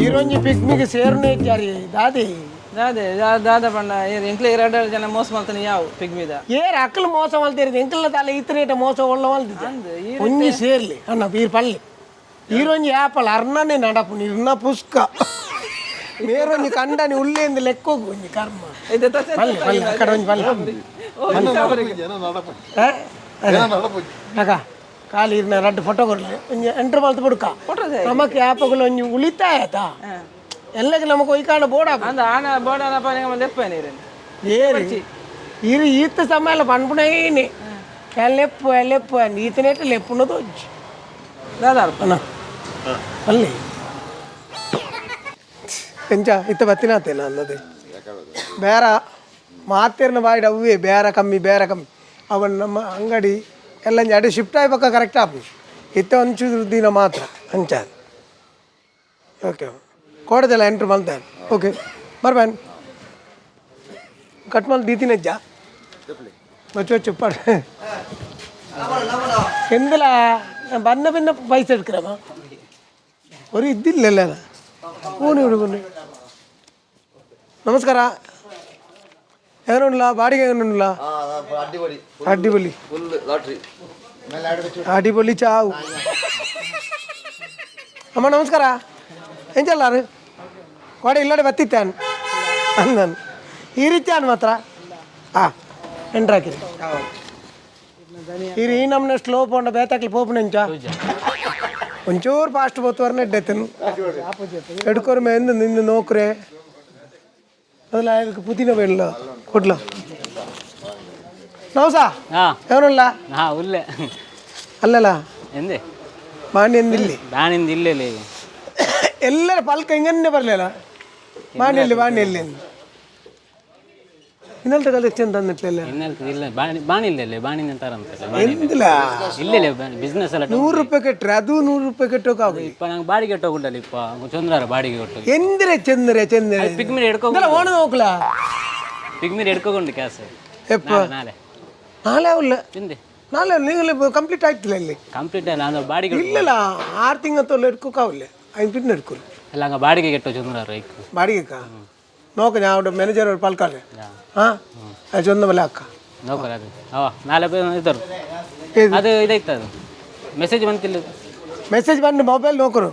ಈರೊಂಜಿ ಪಿಗ್ಮಿಗೆ ಸೇರುನೆ ಇಜ್ಜಾರಿ ದಾದಿ. ದಾದೆ ದಾದ ಪಂಡ ಎಂಕ್ಲೆ ಎರಡು ಜನ ಮೋಸ ಮಲ್ತನೆ ಯಾವು ಪಿಗ್ಮಿದ. ಏರ್ ಅಕ್ಕಲು ಮೋಸ ಮಲ್ತಿರೋದು ಎಂಕಲ್ನ ತಾಲೆ ಇತ್ತನೇಟ ಮೋಸ ಒಳ್ಳ ಮಲ್ತಿದ್ದೆ. ಅಂದ್ ಈ ಒಂಜಿ ಸೇರ್ಲಿ ಅಣ್ಣ ಬೀರ್ ಪಳ್ಳಿ ಈರೊಂಜಿ ಆಪಲ್ ಅರ್ಣನೆ ನಡಪು ಇರ್ನ ಪುಸ್ಕ ಮೇರೊಂಜಿ ಕಂಡನಿ ಉಲ್ಲೇಂದು ಲೆಕ್ಕೋಗು ಒಂಜಿ ಕರ್ಮ. ಇದು ತಸೆ. ಪಲ್ಲೆ ಪಲ್ಲೆ ಆ ಕಡೆ ಒಂಜಿ ಪಲ್ಲೆ. ಆ? ಅದೇ. ಅಕ್ಕ ಖಾಲಿ ಇರ್ನ ರಡ್ಡು ಫೋಟೋ ಕೊಡ್ಲಿ ಒಂಜಿ ಎಂಟ್ರ್ ಮಲ್ತು ಬುಡ್ಕ. ನಮಕ್ ಆಪಗಳು ಒಂಜಿ ಉಳಿತಾಯ ಆಯ್ತಾ ಎಲ್ಲಕ್ಕೆ ನಮಕ್ ಒಯ್ಕಾಣ ಬೋಡ. ಅಂದ ಆಣ ಬೋಡನಪ್ಪ ನಿಂಗೆ ಲೆಪ್ಪ ನೀರೇನು. ಏರಿ ಇರು ಈತ ಸಮಯ ಪನ್ಪುಣೈನಿ ಲೆಪ್ಪು ಲೆಪ್ಪು ಈತನೇಟ ಲೆಪ್ಪುನದು ಒಂಜಿ. ದಾದ. ಅಣ್ಣ ಅಲ್ಲಿ ಎಂಚ ಇತ್ತ ಬತ್ತಿನಾತೇನ ಅನ್ನದೆ ಬೇರ ಮಾತೇರ್ನ ಬಾಯಿಡ್ ಅವೇ ಬೇರ ಕಮ್ಮಿ ಬೇರ ಕಮ್ಮಿ ಅವನ್ ನಮ್ಮ ಅಂಗಡಿ ಎಲ್ಲ ಅಡೆ ಶಿಫ್ಟ್ ಆಯ್ಬಕ್ಕ ಕರೆಕ್ಟ್ ಆಪು ಇತ್ತ ಒಂಚೂರು ದಿನ ಮಾತ್ರ ಅಂಚ. ಓಕೆ ಕೋಡದೆಲ್ಲ ಎಂಟ್ರ್ ಮಲ್ತಾನೆ. ಓಕೆ ಬರ್ಬಾನ್ ಕಟ್ ಮಲ್ ದೀತಿನಜ್ಜ వచ్చి వచ్చి చెప్పాడు. ఎందులా ಬನ್ನ ಬಿನ್ನ ಪೈಸೆ എടുக்கிறಮ್ಮ ഒരു ഇതില്ലല്ലേ ಊನಿ ಹುಡುಗನಿ. ನಮಸ್ಕಾರ, എങ്ങനെയുണ്ടല്ല ಬಾಡಿಗೆ എങ്ങനെയുണ്ടല്ല? അടിപൊളി. അടിപൊളി. Full lottery. അടിപൊളി ചാವು. ಅಮ್ಮ ನಮಸ್ಕಾರ, ಎಂಚಲ್ಲಾರು ಕೋಡೆ ಇಲ್ಲಡೆ ಬತ್ತಿತ್ತಾನು ಅಂದನು ಈ ರೀತಿ ಮಾತ್ರ ಆ ಎಂಟ್ರ್ ಹಾಕಿರಿ ಈ ನಮ್ಮನೆ ಸ್ಲೋ ಪೋಂಡ ಬೇತಾಕ್ಲಿ ಪೋಪುನೆಂಚ ಒಂಚೂರು ಫಾಸ್ಟ್ ಪೋತುವರ್ನ ಎಡ್ಡೆತ್ತನು ಎಡ್ಕೊರು ಮೇಂದು ನಿಂದು ನೋಕ್ರೆ ಅದಲ್ಲ ಅದಕ್ಕೆ ಪುದೀನ ಬೇಡಲ ಕೊಡ್ಲ ನವಸಾ. ಹಾ. ఎవరుಲ್ಲ? ಹಾ ಉಲ್ಲೆ. ಅಲ್ಲಲ್ಲ. ಎಂದೆ? ಮಾಣಿ ಎಂದಿಲ್ಲಿ? ಬಾಣಿಂದ ಇಲ್ಲೇ. ಎಲ್ಲರ ಪಲ್ಕ ಹಿಂಗನ್ನೇ ಬರಲಿಲ್ಲ ಬಾಣಿಯಲ್ಲಿ ಬಾಣಿಯಲ್ಲಿ ಇನ್ನೆಲ್ತ ಕಲೆಕ್ಷನ್ ತಂದಿಟ್ಲಿಲ್ಲ. ಇನ್ನೆಲ್ತ ಇಲ್ಲ ಬಾಣಿ ಬಾಣಿ ಇಲ್ಲ ಬಾಣಿನ ಅಂತಾರಂತಲ್ಲ. ಎಂದಿಲ್ಲ. ಇಲ್ಲೇ ಬಿಸ್ನೆಸ್ ಎಲ್ಲ. 100 ರೂಪಾಯಿ ಕಟ್ಟರೆ ಅದು 100 ರೂಪಾಯಿ ಕಟ್ಟೋಕಾಗಲಿ. ಇಪ್ಪ ನಂಗೆ ಬಾಡಿಗೆ ಕೊಟ್ಟೋಗುಂಡಲ್ಲ ಇಪ್ಪ ಚಂದ್ರಾರ ಬಾಡಿಗೆ ಕೊಟ್ಟು. ಎಂದ್ರೆ ಚಂದ್ರೆ ಚಂದ್ರೆ. ಪಿಗ್ಮಿರಿ ಎಡ್ಕೋ. ಓಣ ನೋಕ್ಲ. ಪಿಗ್ಮಿರಿ ಎಡ್ಕೋಗುಂಡು ಕ್ಯಾಸ್. ಎಪ್ಪ? ನಾಳೆ. ನಾಳೆ ಅವಲ್ಲ. ತಿಂದೆ. ನಾಳೆ ನೀವು ಕಂಪ್ಲೀಟ್ ಆಯ್ತಿಲ್ಲ ಇಲ್ಲಿ. ಕಂಪ್ಲೀಟ್ ಅಲ್ಲ ಅಂದ್ರೆ ಬಾಡಿಗೆ. ಇಲ್ಲಲ್ಲ 6 ತಿಂಗಳ ತೊಲ್ಲ ಎಡ್ಕೋಕಾವಲ್ಲ ಐದು ಪಿನ್ ಎಡ್ಕೊಲು. ಅಲ್ಲ ಹಂಗ ಬಾಡಿಗೆ ಕೆಟ್ಟೋ ಚಂದ್ರಾರ ಐಕ್. ಬಾಡಿಗೆಕ್ಕ ನೋಕ ನಾವು ಮ್ಯಾನೇಜರ್ ಅವ್ರು ಪಲ್ಕಾರೆ ಹಾಂ ಚಂದ ಮಲೆ ಅಕ್ಕ. ನೋಕರ ಅದು ಅವ ನಾಳೆ ಇದ್ದರು. ಏದು? ಅದು ಇದಾಯ್ತು ಅದು ಮೆಸೇಜ್ ಬಂತಿಲ್ಲ. ಮೆಸೇಜ್ ಬಂದು ಮೊಬೈಲ್ ನೋಕರು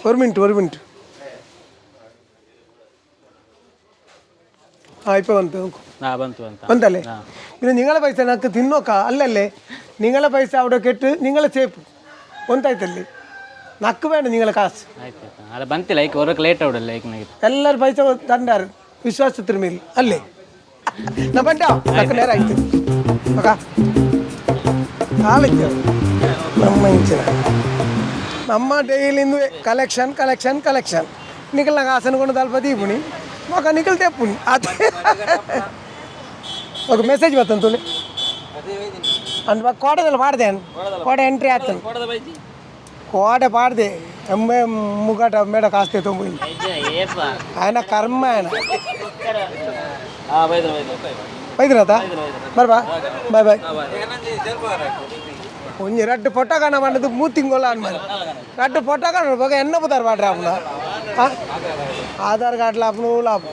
ಒಂದು ಮಿನಿಟ್ ಒಂದು ಮಿನಿಟ್. ಹಾಂ ಇಪ್ಪ ಬಂತು ನೋಕು. ಹಾ ಬಂತು ಅಂತ. ಬಂತല്ലേ? പിന്നെ നിങ്ങളെ പൈസ నాకు ತಿನ್ನೋಕ ಅಲ್ಲಲ್ಲೇ നിങ്ങളെ പൈസ അവിടെ കെട്ട് നിങ്ങളെ ചേപ്പ് ಒಂದಾಯ್ತಲ್ಲಿ ನಕ್ಕು ಬೇಡ ನಿಗಳ ಕಾಸು. ಆಯ್ತು ಆಯ್ತು ಅಲ್ಲ ಬಂತಿಲ್ಲ ಐಕ್ ಹೊರಗೆ ಲೇಟ್ ಅವಡಲ್ಲ ಐಕ್ ನನಗೆ. ಎಲ್ಲರ ಪೈಸೆ ತಂಡಾರು ವಿಶ್ವಾಸತ್ರ ಮೇಲೆ ಅಲ್ಲೇ ನಾ ಬಂಡ ನಕ್ಕು ನೇರ ಆಯ್ತು ఒక ನಾಲ್ಕು ನಮ್ಮ ಇಂಚಿನ ನಮ್ಮ daily collection collection collection Nikhil నాకు ಆಸನ ಕೊಂಡು ತಲ್ಪ ದೀಪುನಿ ఒక ನಿಖಲ್ ತೆಪ್ಪುನಿ ಅದೇ ఒక ಮೆಸೇಜ್ ಬತ್ತಂತುಲಿ ಅಂದ್ ಕೋಟೆದಲ್ಲಿ ಪಾಡ್ದೆ ಕೋಟೆ ಎಂಟ್ರಿ ಆಯ್ತು ಕೋಟೆ ಪಾಡ್ದೆ ಎಮ್ಮೆ ಮುಗಟ ಮೇಡ ಕಾಸ್ತೆ ತೊಂಬಿ ఆయన ಕರ್ಮ ఆయన ಬೈದ್ರತ ಬರ್ಬಾ ಬಾಯ್ ಬಾಯ್. ಒಂಜಿ ರಡ್ಡು ಫೋಟೋ ಕಾಣ ಬಂದದ್ದು ಮೂರು ತಿಂಗಳು ಅನ್ಮಾರಿ ರಡ್ಡು ಫೋಟೋ ಕಾಣ ಬೊಕ ಎನ್ನ ಪುದಾರ್ ಪಾಡ್ರೆ ಅಪ್ಪನ ಆಧಾರ್ ಕಾರ್ಡ್ ಲಾಪನು ಲಾಪು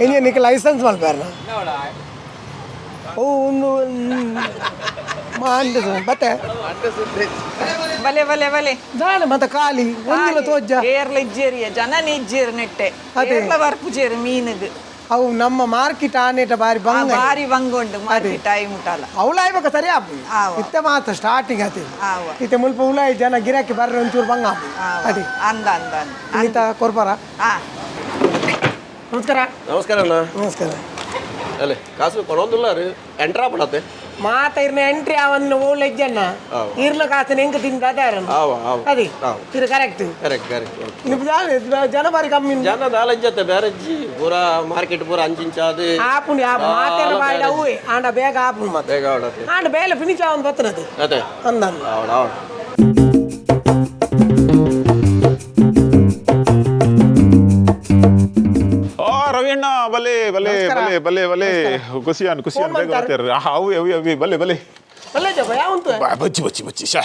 ಇಂಜೆ ನಿಕ್ ಲೈಸೆನ್ಸ್ ಮಲ್ಪೇರ್ನ ಓ ಒಂದು ಮಾಂಡ ಬತ್ತೆ. ಬಲೆ ಬಲೆ ಬಲೆ. ದಾನೆ ಮತ್ತೆ ಖಾಲಿ ಒಂದಿಲ್ಲ ತೋಜ್ಜ. ಏರ್ಲ ಇಜ್ಜೇರಿಯ ಜನ ಇಜ್ಜೇರು ನೆಟ್ಟೆ. ಅದೇ. ಏರ್ಲ ಬರ್ಪು ಜೇರು ಮೀನುಗು. ಅವು ನಮ್ಮ ಮಾರ್ಕೆಟ್ ಆನೇಟ ಬಾರಿ ಆ ಬಂಗ. ಬಾರಿ ಬಂಗ ಉಂಡು ಮಾರ್ಕೆಟ್ ಆಯಿ ಮುಟಾಲ. ಅವಳಾಯ್ಬೇಕ ಸರಿ ಆಪು. ಆವ. ಇತ್ತೆ ಮಾತ್ರ ಸ್ಟಾರ್ಟಿಂಗ್ ಆತಿ. ಆವ. ಇತ್ತೆ ಮುಲ್ಪ ಉಲಾಯಿ ಜನ ಗಿರಾಕಿ ಬರ್ರೆ ಒಂಚೂರು ಬಂಗ ಆಪು. ಅದೇ. ಅಂದ ಅಂದ ಅಂದ. ಈತ ಕೊರ್ಪಾರ. ಆ. ನಮಸ್ಕಾರ. ನಮಸ್ಕಾರ ಅಣ್ಣ. ನಮಸ್ಕಾರ. ಅಲ್ಲೇ ಕಾಸು ಕೊಡೋದಿಲ್ಲ ರೀ ಎಂಟ್ರಾ ಪಡತ್ತೆ. ಮಾತ ಇರ್ನ ಎಂಟ್ರಿ ಅವನ್ನ ಓಲ್ ಹೆಜ್ಜಣ್ಣ. ಆವ. ಇರ್ನ ಕಾಸು ಹೆಂಗ್ ತಿಂದ ಅದೇ. ಆವ ಆವ. ಅದೇ. ಆವ. ಇದು ಕರೆಕ್ಟ್. Correct correct. ಜನ ಬಾರಿ ಕಮ್ಮಿ ಉಂಟು. ಜನ ನಾಲಂಜತ್ತೆ ಬ್ಯಾರೆಜ್ಜಿ ಪೂರಾ ಮಾರ್ಕೆಟ್ ಪೂರಾ ಅಂಚಿಂಚ ಅದು. ಆಪುಂಡು ಆಪು ಮಾತೆಲ್ಲ ಬಾಯಿಡ್ ಅವುವೆ ಆಂಡ ಬೇಗ ಆಪುಂಡು ಮತ್ತೆ. ಬೇಗ ಆಡತ್ತೆ. ಆಂಡ ಬೇಲೆ ಫಿನಿಶ್ ಆವೊಂದು ಬರ್ತನದು. ಅದೇ. ಅಂದಂದು. ಆವಡ ಆವಡ. ಓ ರವಿಯಣ್ಣ ಬಲೆ ಬಲೆ. ನಮಸ್ಕಾರ. ಬಲೆ ಬಲೆ ಬಲೆ ಖುಷಿಯಾನ್ ಖುಷಿಯಾನ್. ಫೋನ್ ಬೇಗ ಮಾಡ್ತಾರೆ. ಬರ್ತೀರ ಅವಿ ಅವಿ ಅವಿ ಬಲೆ ಬಲೆ. ಒಳ್ಳೆ ಜಪ ಯಾವಂತು ಬಚ್ಚಿ ಬಚ್ಚಿ ಬಚ್ಚಿ ಶಾ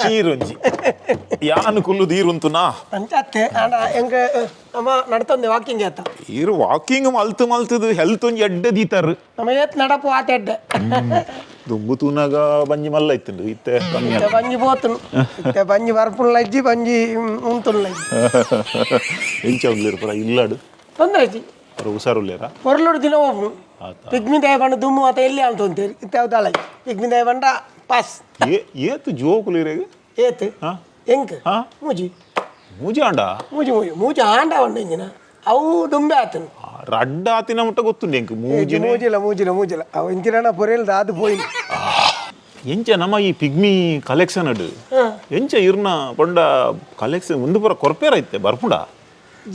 ಹೀರೊಂಜಿ ಯಾನು ಕುಲ್ಲು ದೀರುಂತುನಾ. ಅಂಚತ್ತೆ ಆಂಡ ಎಂಕ ನಮ್ಮ ನಡ್ತೊಂದೆ ವಾಕಿಂಗ್ ಆತ. ಈರು ವಾಕಿಂಗ್ ಮಲ್ತು ಮಲ್ತದು ಹೆಲ್ತ್ ಒಂಜಿ ಎಡ್ಡೆ ದೀತಾರು. ನಮ್ಮ ಏತ್ ನಡಪು ಆತ ಎಡ್ಡೆ. ದುಂಬು ತೂನಾಗ ಬಂಜಿ ಮಲ್ಲ ಇತ್ತುಂಡು, ಇತ್ತೆ ಕಮ್ಮಿ. ಇತ್ತೆ ಬಂಜಿ ಪೋತುನು, ಇತ್ತೆ ಬಂಜಿ ಬರ್ಪುಣ್ಲ ಇಜ್ಜಿ, ಬಂಜಿ ಉಂತುಣ್ಲ ಇಜ್ಜಿ. ಎಂಚ ಉಲ್ಲೇರು ಪೂರ ಇಲ್ಲಾಡು? ತೊಂದರೆ ಇಜ್ಜಿ. ಪೂರ ಹುಷಾರುಲ್ಲೇರಾ? ಹೊರಲುಡು ದಿನ ಹೋಗ್ನು. ಆತ. ಪಿಗ್ಮಿ ದಯ ಬಂಡ ದುಮ್ಮು ಆತ ಎಲ್ಲಿ ಅಂತ ಅಂತೀರಿ, ಇತ್ತೆ ಯಾವ್ದಾಳ ಪಿಗ್ಮಿ ದಯ ಬಂಡ ಪಾಸ್. ಏ ಏತು ಜೋಕುಲಿರೇಗ? ಏತ್? ಹಾ. ಎಂಕ್? ಹಾ. ಮೂಜಿ. ಮೂಜಿ ಆಂಡ? ಮೂಜಿ ಮೂಜಿ ಮೂಜಿ ಆಂಡ ಉಂಡು ಇಂಜಿನ, ಅವು ದುಂಬೆ ಆತನು. ರಡ್ಡ ಆತಿನ ಮುಟ್ಟ ಗೊತ್ತುಂಡು ಎಂಕ್ ಮೂಜಿನೆ. ಮೂಜಿಲ ಮೂಜಿಲ ಮೂಜಿಲ, ಅವು ಇಂಚಿನ ಪೊರೆಲ್ ದಾದು ಪೋಯಿನ. ಎಂಚ ನಮ್ಮ ಈ ಪಿಗ್ಮಿ ಕಲೆಕ್ಷನ್ ಅಡು ಎಂಚ ಇರ್ನ ಪಂಡ ಕಲೆಕ್ಷನ್ ಒಂದು ಪೂರ ಕೊರ್ಪೇರ ಇತ್ತೆ ಬರ್ಪುಂಡ?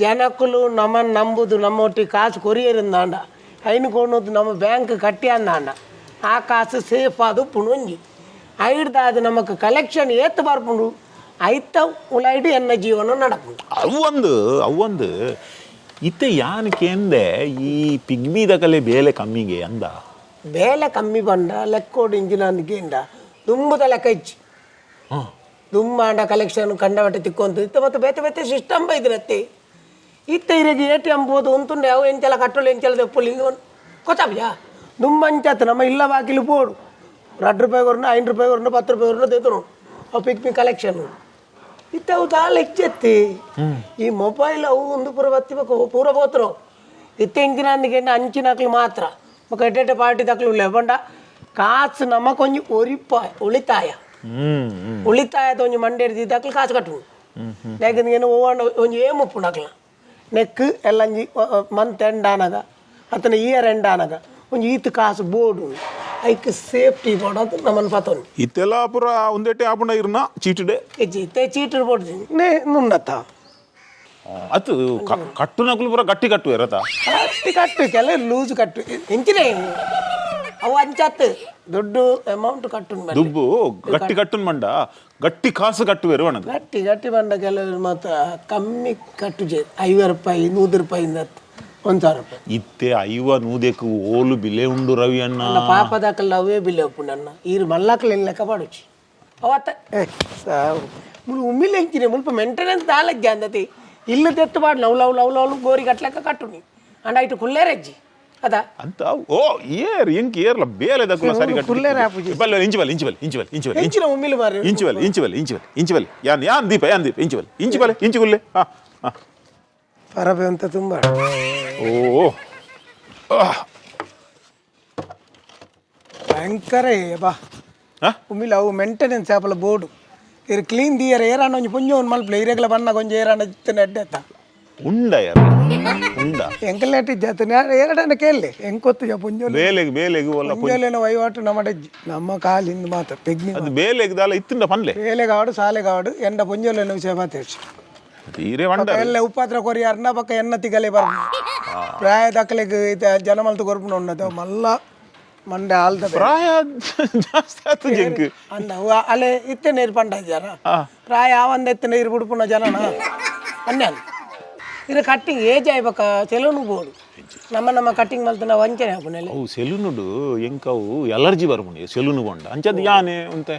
ಜನಕ್ಕುಲು ನಮ್ಮನ್ನು ನಂಬುದು ನಮ್ಮ ಒಟ್ಟಿಗೆ ಕಾಸು ಕೊರಿಯರಿಂದಾಂಡ ಐನು ಕೊಣೋದು ನಮ್ಮ ಬ್ಯಾಂಕ್ ಕಟ್ಟಿ ಅಂದಾಂಡ ಆ ಕಾಸು ಸೇಫ್ ಅದು ಪುಣೊಂಜಿ ಐಡ್ದಾದ ನಮಕ್ ಕಲೆಕ್ಷನ್ ಏತ್ ಬರ್ಪುಂಡು, ಐತ ಉಲೈಡು ಎನ್ನ ಜೀವನ ನಡಪುಂಡು. ಅವೊಂದು ಅವೊಂದು ಇತ್ತೆ ಯಾನ್ ಕೇಂದೆ ಈ ಪಿಗ್ಮಿ ದಕಲೆ ಬೇಲೆ ಕಮ್ಮಿಗೆ ಅಂದ. ಬೇಲೆ ಕಮ್ಮಿ ಬಂಡ ಲೆಕ್ಕೋಡು ಇಂಜಿನ ಅಂದ್ಕೇಂಡ ದುಂಬುದ ಲೆಕ್ಕ ಇಚ್ಚಿ ದುಂಬಾಂಡ ಕಲೆಕ್ಷನ್ ಕಂಡಬಟ್ಟೆ ತಿಕ್ಕೊಂತ ಇತ್ತ ಮತ್ತು ಬೇತೆ ಬೇತೆ ಸಿಸ್ಟಮ್ ಬೈದಿರತ್ತೆ. ಇತ್ತ ಇರೆಗೆ ಎ.ಟಿ.ಎಮ್ ಬೋದು ಉಂತುಂಡೆ, ಅವು ಎಂಚಲ ಕಟ್ಟೋಳು ಎಂಚಲ ದೆಪ್ಪುಲು ಇಂದು ಕೊತ್ತಾಬ್ಯಾ ದುಂಬಂಚತ್ ನಮ್ಮ ಇಲ್ಲ ಬಾಕಿಲು ಪೋಡು 2 ರೂಪಾಯಿ ಕೊರ್ನು, 5 ರೂಪಾಯಿ ಕೊರ್ನು, 10 ರೂಪಾಯಿ ಕೊರ್ನು ತೆತ್ತರು ಅವು ಪಿಕ್ ಕಲೆಕ್ಷನ್ ಇತ್ತ. ಅವು ದಾಲ ಹೆಚ್ಚೆತ್ತಿ ಈ ಮೊಬೈಲ್ ಅವು ಒಂದು ಪೂರ ಬತ್ತಿ ಬೊಕ ಪೂರ ಪೋತರು. ಇತ್ತ ಇಂಚಿನ ಅಂದಿಗೆ ಅಂಚಿನಕ್ಲು ಮಾತ್ರ ಬೊಕ ಎಡ್ಡೆ ಪಾರ್ಟಿ ದಕ್ಲು ಉಲ್ಲೆ ಪಂಡ ಕಾಸು ನಮಕೊಂಜಿ ಒರಿಪ ಉಳಿತಾಯ. ಹ್ಮ್ ಹ್ಮ್. ಉಳಿತಾಯದ ಒಂಜಿ ಮಂಡೆ ದಕ್ಲು ಕಾಸು ಕಟ್ಟುವು ಯಾಕಂದ್ರೆ ಏನು ಓವಣ್ಣ ಒಂಜಿ ಏಮ್ ಉಪ್ಪುಂಡು ಅಕ್ಲ ನೆಕ್ ಎಲ್ಲಂಜಿ ಮಂತ್ ಎಂಡ್ ಆನಗ ಅತನ ಇಯರ್ ಎಂಡ್ ಆನಗ ಒಂಜಿ ಈತ್ ಕಾಸು ಬೋಡು, ಐಕ್ ಸೇಫ್ಟಿ ಬೋರ್ಡ್ ಅದು ನಮ್ಮನ್ನು ಪತ್ತೊಂದು. ಇತ್ತೆಲ್ಲ ಪೂರ ಒಂದೆಟ್ಟೆ ಆಪುಂಡ ಇರ್ನ ಚೀಟುಡೆ? ಇಜ್ಜಿ, ಇತ್ತೆ ಚೀಟರ್ ಬೋರ್ಡ್ ನೇ ನುಂಡತ್ತ. ಅತ್ತು ಕಟ್ಟುನಕುಲು ಪೂರ ಗಟ್ಟಿ ಕಟ್ಟುವೆರತ? ಕಟ್ಟಿ ಕಟ್ಟು, ಕೆಲವು ಲೂಸ್ ಕಟ್ಟು ಎಂಚಿನ ಅವು ಅಂಚತ್ತು ದೊಡ್ಡ ಅಮೌಂಟ್ ಕಟ್ಟು. ದುಬ್ಬು ಗಟ್ಟಿ ಕಟ್ಟುನ್ ಮಂಡ ಗಟ್ಟಿ ಕಾಸು ಕಟ್ಟುವೆರು ಅಣದು. ಗಟ್ಟಿ ಗಟ್ಟಿ ಬಂಡ ಕೆಲವರು ಮಾತ್ರ ಕಮ್ಮಿ ಕಟ್ಟು, 50 ರೂಪಾಯಿ 100 ರೂಪಾಯಿಂದ 1000 ರೂಪಾಯಿ. ಇತ್ತೆ ಐವ ನೂದೆಕ್ ಓಲು ಬಿಲೆ ಉಂಡು ರವಿ ಅಣ್ಣ? ನನ್ನ ಪಾಪದಾಕಲ್ಲ ಅವೇ ಬಿಲೆ ಒಪ್ಪುಂಡು ಅಣ್ಣ, ಈರು ಮಲ್ಲಾಕಲು ಏನು ಲೆಕ್ಕ ಪಾಡುಚಿ ಅವತ್ತ ಮುಳು ಉಮ್ಮಿಲ್ ಎಂಚಿನೆ ಮುಲ್ಪ ಮೇಂಟೆನೆನ್ಸ್ ದಾಲಜ್ಜ ಅಂದತಿ ಇಲ್ಲು ತೆತ್ತು ಪಾಡು love love love love ಗೋರಿ ಕಟ್ಲೆಕ್ಕ ಕಟ್ಟುನಿ ಅಂಡ ಇಟ್ಟು ಕುಲ್ಲೇರಜ್ಜಿ ಅದ. ಅಂತ ಓ ಏರ್ ಎಂಕ್ ಏರ್ಲ ಬೇಲೆ ದಕ್ಕುಲ ಸರಿ ಕಟ್ಟು. ಕುಲ್ಲೇರ ಆಪುಜಿ. ಬಲ್ಲೆ ಇಂಚು ಬಲ್ಲೆ ಇಂಚು ಬಲ್ಲೆ ಇಂಚು ಬಲ್ಲೆ ಇಂಚು ಬಲ್ಲೆ. ಎಂಚಿನ ಉಮ್ಮಿಲ್ ಮಾರ್ರೆ. ಇಂಚು ಬಲ್ಲೆ ಇಂಚು ಬಲ್ಲೆ ಇಂಚು ಬಲ್ಲೆ ಇಂಚು ಬಲ್ಲೆ, ಯಾನ್ ಯಾನ್ ದೀಪ ಯಾನ್ ದೀಪ ಇಂಚು ಬಲ್ಲೆ ಇಂಚು ಬಲ್ಲೆ ಇಂಚು ಗುಲ್ಲೆ ಹಾ ಹಾ. ಪರಬೆ ಅಂತ ತುಂಬ. ಓ ಆಹ್. ಭಯಂಕರ ಬಾ. ಹಾ? ಉಮ್ಮಿಲ್ ಅವು ಮೇಂಟೆನೆನ್ಸ್ ಆಪಲ ಬೋರ್ಡು ಇರು ಕ್ಲೀನ್ ದಿಯರ ಏರಾನ ಒಂಜಿ ಪುಂಜ ಒಂದು ಮಲ್ಪಲೆ ಇರೆಗ್ಲ ಬಣ್ಣ ಕೊಂಚ ಏರಾನ ಇತ್ತನೆ ಅಡ್ಡೆ ಅತ್ತ. ಉಂಡ ಯಾರು ಉಂಡ? ಎಂಕಲ್ನೇಟ್ ಇಜ್ಜಾತ ಏರಡನ ಕೇಳಿ ಎಂಕೊತ್ತು ಪುಂಜೋಲೆ. ಬೇಲೆಗ್ ಬೇಲೆಗ್ ಒಲ್ಲ. ಪುಂಜೋಲೆನ ವಹಿವಾಟು ನಮ್ಮ ಡಜ್ಜಿ ನಮ್ಮ ಕಾಲಿಂದ ಮಾತ್ರ ಪೆಗ್ನಿ. ಅದು ಬೇಲೆಗ್ ದಾಲ ಇತ್ತುಂಡ ಪನ್ಲೆ. ಬೇಲೆಗಾಡು ಸಾಲೆಗಾಡು ಎಂಡ ಪುಂಜೋಲೆನ ವಿಷಯ ಮಾತಾಡ್ಸಿ. ತೀರೆ వంಡ. ಎಲ್ಲ ಉಪಾತ್ರ ಕೊರಿಯಾರ್ನ ಪಕ್ಕ ಎನ್ನ ತಿಗಲೆ ಬರ್ ಪ್ರಾಯ ದಾಖಲೆಗ್ ಜನಮಲ್ತು ಕೊರ್ಪುನ ಉನ್ನತ ಮಲ್ಲ ಮಂಡೆ ಆಲ್ದ. ಪ್ರಾಯ ಜಾಸ್ತಿ ಆತು ಜಂಕ್. ಅಂದ ಅವು ಅಲೆ ಇತ್ತೆ ನೀರು ಪಂಡ ಜನ ಪ್ರಾಯ ಆವಂದ ಎತ್ತೆ ನೀರು ಬಿಡ್ಪುನ ಜನನ ಅನ್ಯಾನ ಇದು ಕಟ್ಟಿಂಗ್ ಏಜ್ ಆಯ್ಬಕ ಸೆಲೂನ್ ಬೋಡು ನಮ್ಮ ನಮ್ಮ ಕಟ್ಟಿಂಗ್ ಮಲ್ತು ನಾವು ವಂಚನೆ ಆಪುನೆಲೆ. ಅವು ಸೆಲೂನುಡು ಎಂಕ್ ಅವು ಎಲರ್ಜಿ ಬರ್ಪುಂಡು ಸೆಲೂನು ಬೋಂಡ ಅಂಚದ್ ಯಾನೆ ಉಂತೆ.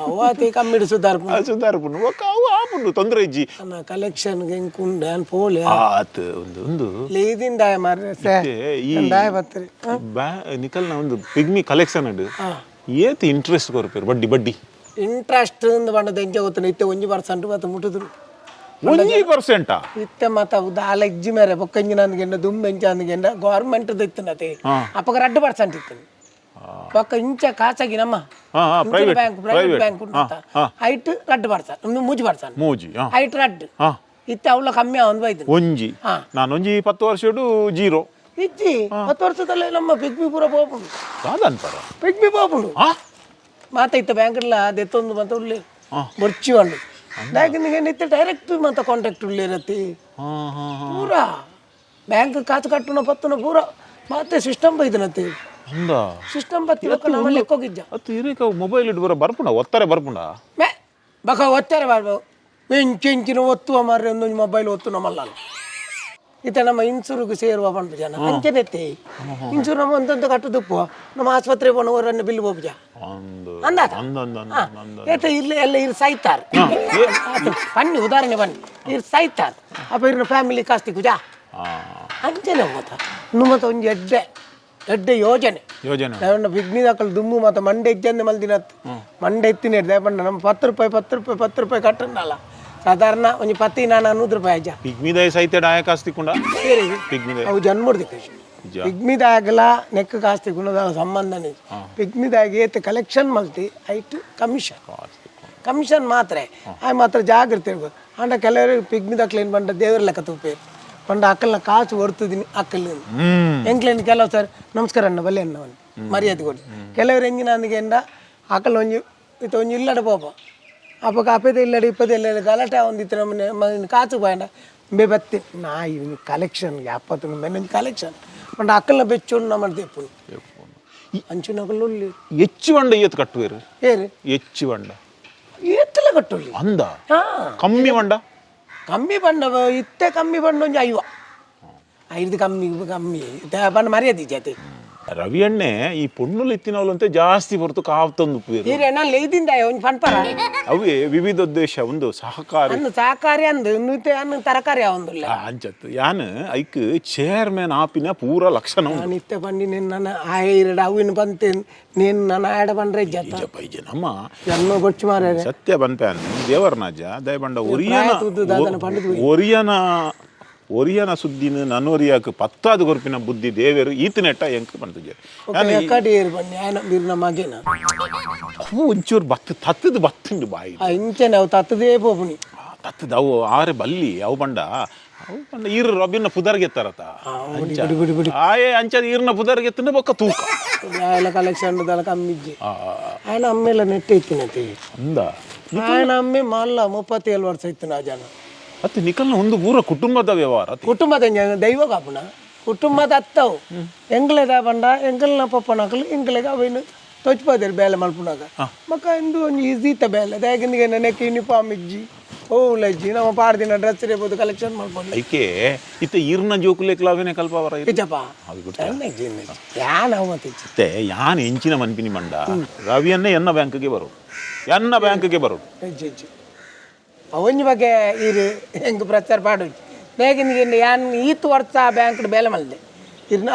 ಅವಾತಿ ಕಮ್ಮಿಡು ಸುಧಾರ್ಪು. ಸುಧಾರ್ಪುಂಡು ಬೊಕ್ಕ ಅವು ಆಪುಂಡು ತೊಂದರೆ ಇಜ್ಜಿ. ನನ್ನ ಕಲೆಕ್ಷನ್ ಎಂಕ್ ಉಂಡು ಯಾನ್ ಪೋಲೆ. ಆತ್ ಒಂದು ಒಂದು. ಲೇದಿಂದಾಯ ಮಾರ್ರೆ ಸೇ. ಇತ್ತೆ ಈ ದಾಯ ಬತ್ತರಿ. ನಿಕಲ್ನ ಒಂದು ಪಿಗ್ಮಿ ಕಲೆಕ್ಷನ್ ಅಡ್ ಏತ್ ಇಂಟ್ರೆಸ್ಟ್ ಕೊರ್ಪೇರು ಬಡ್ಡಿ ಬಡ್ಡಿ? ಇಂಟ್ರೆಸ್ಟ್ ಅಂದ್ ಪಂಡದ ಎಂಚ ಗೊತ್ತುಂಡು, ಇತ್ತೆ 1% ಬತ್ತ ಮುಟ್ಟುದು. 1%? ಇತ್ತೆ ಮಾತ ಅವು ದಾಲ ಇಜ್ಜಿ ಮೇರೆ ಬೊಕ್ಕ ಇಂಜಿನ ಅಂದ್ಗೆಂಡ ದುಂಬು ಎಂಚ ಅಂದ್ಗೆಂಡ ಗೌರ್ಮೆಂಟ್ ಇತ್ತಿನತೆ ಅಪಗ 2% ಇತ್ತು ಬೊಕ್ಕ ಇಂಚ ಖಾಸಗಿ ನಮ್ಮ ಹಾ, ಹಾ, private, bank private private. Bank ಉಂಟು ಐಟ್ 2% 3%. ಮೂಜಿ ಹಾ. ಐಟ್ ರಡ್ಡು. ಹಾ. ಇತ್ತೆ ಅವಳ ಕಮ್ಮಿ ಅವನ್ ಬೈದು. ಒಂಜಿ. ಹಾ. ನಾನು ಒಂಜಿ 10 ವರ್ಷಡು ಜೀರೋ. ಇಜ್ಜಿ, 10 ವರ್ಷದಲ್ಲೇ ನಮ್ಮ ಪಿಗ್ಮಿ ಪೂರ ಪೋಪುಂಡು. ದಾದ ಅನ್ಪರ? ಪಿಗ್ಮಿ ಪೋಪುಂಡು. ಹಾ. ಮಾತ ಇತ್ತ ಬ್ಯಾಂಕ್ಲ ದೆತ್ತೊಂದು ಮಾತ ಉಳ್ಳೆ ಬೊರ್ಚಿ ಉಂಡು ಬ್ಯಾಂಕ್ ಇತ್ತೆ ಡೈರೆಕ್ಟ್ ಮಾತ ಕಾಂಟ್ಯಾಕ್ಟ್ ಉಳ್ಳೇರತಿ. ಹಾ ಹಾ ಹಾ. ಪೂರ ಬ್ಯಾಂಕ್ ಕಾಸು ಕಟ್ಟುನ ಪತ್ತುನ ಪೂರ ಮತ್ತೆ ಸಿಸ್ಟಮ್ ಬೈದನತ್ತೆ. ಅಂದ. ಸಿಸ್ಟಮ್ ಬತ್ತಿ ಬೊಕ್ಕ ನಮ್ಮ ಲೆಕ್ಕೋಗಿಜ್ಜ. ಅತ್ತು ಇರೇಕ ಮೊಬೈಲ್ ಇಟ್ಟು ಬರ ಬರ್ಪುಂಡ ಒತ್ತಾರೆ ಬರ್ಪುಂಡ? ಮೇ ಬಕ ಒತ್ತಾರೆ ಬಾರ್ಬ ಇಂಚು ಇಂಚಿನ ಒತ್ತುವ ಮಾರ್ರೆ, ಒಂದೊಂದು ಮೊಬೈಲ್ ಒತ್ತು ನಮ್ಮಲ್ಲ. ಇತ್ತೆ ನಮ್ಮ ಇನ್ಸೂರ್ಗೆ ಸೇರುವ ಪನ್ಪು ಜನ ಅಂಚನೆ ಇನ್ಸೂರ್ ನಮ್ಮ ಒಂದೊಂದು ಕಟ್ಟುದುಪ್ಪು ನಮ್ಮ ಆಸ್ಪತ್ರೆ ಪೋಣ ಓರನ್ನ ಬಿಲ್ ಪೋಪುಜ ಅಂದು ಅಂದಾತ? ಅಂದ ಅಂದ ಅಂದ ಅಂದ. ಏತ ಇರ್ಲಿ ಎಲ್ಲ ಇರ್ ಸೈತಾರ್ ಬನ್ನಿ, ಉದಾಹರಣೆ ಬನ್ನಿ, ಇರ್ ಸೈತಾರ್ ಅಪ್ಪ ಇರ್ನ ಫ್ಯಾಮಿಲಿ ಕಾಸ್ತಿ ಕುಜಾ. ಅಂಚನೆ ಮತ ನುಮತ ಒಂಜಿ ಎಡ್ಡೆ ಎಡ್ಡೆ ಯೋಜನೆ. ಯೋಜನೆ. ನನ್ನ ಬಿಗ್ನಿ ದಾಕಲ್ ದುಮ್ಮು ಮತ ಮಂಡೆ ಇಜ್ಜಂದೆ ಮಲ್ದಿನತ್ತು ಮಂಡೆ ಎತ್ತಿನ ದಯಪಂಡ ನಮ್ಮ 10 ರೂಪಾಯಿ 10 ರೂಪಾಯಿ 10 ರೂಪಾಯಿ ಕಟ್ಟಂಡಲ್ಲ, ಸಾಧಾರಣ ಒಂಜಿ ಪತ್ತಿ ನಾನು 100 ರೂಪಾಯಿ ಅಜ್ಜ. ಪಿಗ್ಮಿದಾಯ ಸಹಿತ ಡಾಯ ಕಾಸ್ತಿಕೊಂಡ ಪಿಗ್ಮಿದಾಯ. ಅವು ಜನ್ಮಡ್ದಿಕ್ಕ. ನಿಜ. ಪಿಗ್ಮಿದಾಗಲ ನೆಕ್ ಕಾಸ್ತಿ ಗುಣದ ಸಂಬಂಧನೇ. ಪಿಗ್ಮಿದಾಗ ಏತ್ ಕಲೆಕ್ಷನ್ ಮಲ್ತಿ ಐಟ್ ಕಮಿಷನ್ ಕಮಿಷನ್ ಮಾತ್ರ. ಆಯ್ ಮಾತ್ರ ಜಾಗ್ರತೆ ಇರ್ಬೇಕು. ಅಂಡ ಕೆಲವರು ಪಿಗ್ಮಿದ ಕ್ಲೀನ್ ಬಂಡ ದೇವ್ರ ಲೆಕ್ಕ ತೂಪೇರು ಪಂಡ ಅಕ್ಕಲ್ನ ಕಾಸು ಹೊರ್ತದಿನಿ ಅಕ್ಕಲ್. ಎಂಕ್ಲೇನ್ ಕೆಲವು ಸರ್ ನಮಸ್ಕಾರ ಅಣ್ಣ, ಬಲ್ಲೆ ಅಣ್ಣ, ಅವನು ಮರ್ಯಾದೆ ಕೊಡಿ. ಕೆಲವರು ಎಂಜಿನ ಅಂದಿಗೆ ಎಂಡ ಅಕ್ಕಲ್ ಒಂಜಿ ಇತ್ತ ಒಂಜಿ ಇಲ್ಲಡ ಪೋಪ ಅಪ್ಪಗ ಅಪ್ಪದ ಇಲ್ಲಡ ಇಪ್ಪದ ಇಲ್ಲಡ ಗಲಾಟೆ ಒಂದಿತ್ತು. ನಮ್ಮ ಕಾಸು ಬಾಯಂಡ ಬೇ ಬತ್ತಿ ನಾ ಇವ್ನಿ ಕಲೆಕ್ಷನ್ ಯಾಪತ್ತು ಮೆನ್ನೊಂಜಿ ಕಲೆಕ್ಷನ್ ಪಂಡ ಅಕ್ಕಲ್ನ ಬೆಚ್ಚು ನಮ್ಮ ದೇಪುನು ಅಂಚಿನಕಲ್ಲು ಉಲ್ಲಿ. ಹೆಚ್ಚು వంಡ ಏತ್ ಕಟ್ಟುವೇರು? ಏರು? ಹೆಚ್ಚು వంಡ. ಏತ್ತಲ ಕಟ್ಟುಳ್ಳಿ. ಅಂದ. ಹಾ. ಕಮ್ಮಿ వంಡ? ಕಮ್ಮಿ ಬಣ್ಣ ಇತ್ತೆ ಕಮ್ಮಿ ಬಣ್ಣ ಒಂಜಿ ಐವ ಐದು ಕಮ್ಮಿ ಕಮ್ಮಿ ಇತ್ತೆ ಬಣ್ಣ ಮರ್ಯಾದೆ ಜಾತಿ. ರವಿ ಅಣ್ಣೆ, ಈ ಪೊಣ್ಣುಲು ಇತ್ತಿನವಲಂತೆ ಜಾಸ್ತಿ ಹೊರತು ಕಾವ್ತಂದು ಉಪ್ಪುವೇರು. ಈರೆ ನಾನು ಲೇದಿಂದ ಒಂಜಿ ಪನ್ಪರ. ಅವೇ ವಿವಿಧ ಉದ್ದೇಶ ಒಂದು ಸಹಕಾರಿ. ಅನ್ನು ಸಹಕಾರಿ ಅಂದು ಇನ್ನು ಅನ್ನು ತರಕಾರಿ ಯಾವೊಂದುಲ್ಲ. ಅಂಚತ್ತು ಯಾನ್ ಐಕ್ ಚೇರ್ಮನ್ ಆಪಿನ ಪೂರ ಲಕ್ಷಣ ಉಂಡು. ನಾನು ಇತ್ತೆ ಬಂಡಿ ನಿನ್ನ ಆಯ ಇರಡ ಅವಿನ ಬಂತೆ ನೀನು ನನ್ನ ಆಡ ಬಂದ್ರೆ ಜತ. ಇಜ್ಜಪ್ಪ, ಇಜ್ಜ ನಮ್ಮ ಜನ್ಮ ಗೊಚ್ಚು ಮಾರ್ರೆ. ಸತ್ಯ ಬಂತೆ ದೇವರನಾಜ ದಯಬಂಡ ಒರಿಯನ ಪ್ರಾಯ ತೂದು ದಾದನ ಪಂಡುದು. ಒರಿಯನ ಒರಿಯನ ಸುದ್ದಿನ ನನ್ನೊರಿಯಾಕ ಪತ್ತಾದು ಕೊರ್ಪಿನ ಬುದ್ಧಿ ದೇವರು ಈತನೆಟ್ಟ ಎಂಕ್ ಪಂತುಜೆ. ಎಕ್ಕಡಿ ಏರು ಬನ್ನಿ ಆಯನ ಬೀರ್ನ ಮಗೇನ. ಅವು ಒಂಚೂರು ಬತ್ತು ತತ್ತದ ಬತ್ತುಂಡು ಬಾಯಿ. ಆ ಇಂಚನೆ ಅವು ತತ್ತದೇ ಪೋಪುನಿ. ತತ್ತದ ಅವು ಆರೆ ಬಲ್ಲಿ ಅವು ಬಂಡ ಅವು ಬಂಡ ಈರು ರೊಬ್ಬಿನ ಪುದರ್ಗೆತ್ತಾರತ. ಬಿಡಿ ಬಿಡಿ ಬಿಡಿ. ಆಯೆ ಅಂಚದ ಈರ್ನ ಪುದರ್ಗೆತ್ತನ ಬೊಕ್ಕ ತೂಕ. ಆಯನ ಕಲೆಕ್ಷನ್ ದಲ ಕಮ್ಮಿಜ್ಜಿ. ಆಯನ ಅಮ್ಮೆಲ್ಲ ನೆಟ್ಟೆ ಇತ್ತಿನತಿ. ಅಂದ. ಆಯನ ಅಮ್ಮೆ ಮಲ್ಲ 37 ವರ್ಷ ಇತ್ತು ಆ ಜನ. ಅತ್ತೆ ನಿಕಲ್ನ ಒಂದು ಪೂರ ಕುಟುಂಬದ ವ್ಯವಹಾರ ಅತಿ. ಕುಟುಂಬದ ದೈವ ಕಾಪುನ ಕುಟುಂಬದ ಅತ್ತವು ಎಂಗ್ಲೆದ ಬಂಡ ಎಂಕಲ್ನ ಪಪ್ಪನಕಲು ಎಂಕ್ಲೆಗ್ ಅವೇನು ತೊಚ್ಪದೇರು ಬೇಲೆ ಮಲ್ಪುನಾಗ ಮಕ್ಕ ಇಂದು ಒಂಜಿ ಈಸಿ ಇತ್ತ ಬೇಲೆ ದಾಯಕಿಂದಿಗೆ ನೆಕ್ ಯೂನಿಫಾರ್ಮ್ ಇಜ್ಜಿ ಓ ಇಜ್ಜಿ ನಮ್ಮ ಪಾಡ್ದಿನ ಡ್ರೆಸ್ ಇರ್ಬೋದು ಕಲೆಕ್ಷನ್ ಮಲ್ಪೊಲಿ. ಐಕೆ ಇತ್ತ ಈರ್ನ ಜೋಕುಲೇಕ್ಲ ಅವೇನೆ ಕಲ್ಪವರ ಇರು. ಇಜ್ಜಪ್ಪ. ಅದು ಗೊತ್ತಾ? ಇಜ್ಜಿ ಇಜ್ಜಿ ಯಾನ್ ಅವು ಮತ್ತೆ ಇಜ್ಜಿ. ಇತ್ತೆ ಯಾನ್ ಎಂಚಿನ ಮನ್ಪಿನಿ ಮಂಡ ರವಿಯನ್ನೇ ಎನ್ನ ಬ್ಯಾಂಕ್ಗೆ ಬರು, ಎನ್ನ ಬ್ಯಾಂಕ್ಗೆ ಬರು. ಇಜ್ಜಿ ಇಜ್ಜಿ ಅವೊಂಜಿ ಬಗ್ಗೆ ಇರು ಹೆಂಗೆ ಪ್ರಚಾರ ಪಾಡೊಂಜಿ ದಾಯಕಿಂದಿಗೆ ಯಾನ್ ಈತ್ ವರ್ಷ ಬ್ಯಾಂಕ್ ಬೇಲೆ ಮಲ್ದೆ ಇರ್ನ